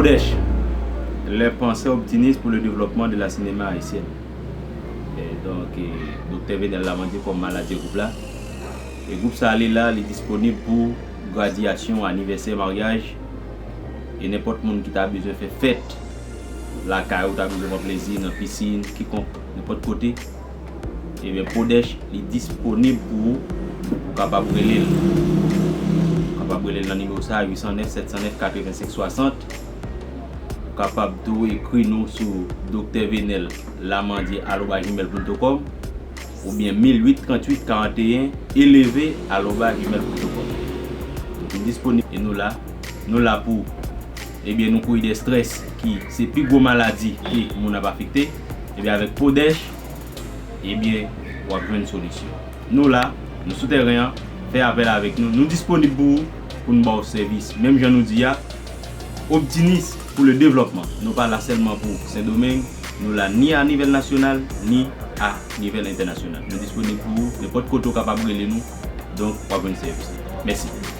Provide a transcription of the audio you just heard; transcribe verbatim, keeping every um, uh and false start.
Podèch, les penseurs optimistes pour le développement de la cinéma haïtienne. E donk, e, Doktè Venel Lamandie kòm manadjè gwoup la. E gwoup sa a, li la, li disponib pou gradyasyon, anivèsè, maryaj, e nenpòt moun ki ta bezwen fè fèt lakay ou, ta bezwen pran plezi nan pisin, kikonk, nenpòt kote. Ebyen, Podèch, li disponib pou ou, ou kapab rele l. Ou kapab rele l nan nimewo sa a, uit san nèf, sèt san nèf, katrevensenk swasant. Ou kapab tou ekri nou sou Doktè Venel Lamandie arobas gmail ponto com oubyen mil uit tranntuit karanteyen eleve arobas gmail ponto com. Nou disponib e nou la. Nou la pou, ebyen, nou kouri de strès ki se pi gwo maladi ke moun ap afekte. Ebyen, avèk Podèch, ebyen, w ap jwenn solisyon. Nou la, nou sou tèren an, fè apèl avèk nou. Nou disponib pou ou, pou n ba w sèvis. Menm jan nou di a, Optimistes pour le développement. Nou pa la sèlman pou Sendomeng, nou la ni a nivèl nasyonal, ni a nivèl entènasyonal. Nou disponib pou ou, nenpòt kote w kapab rele nou, donk w ap jwenn sèvis. Mèsi.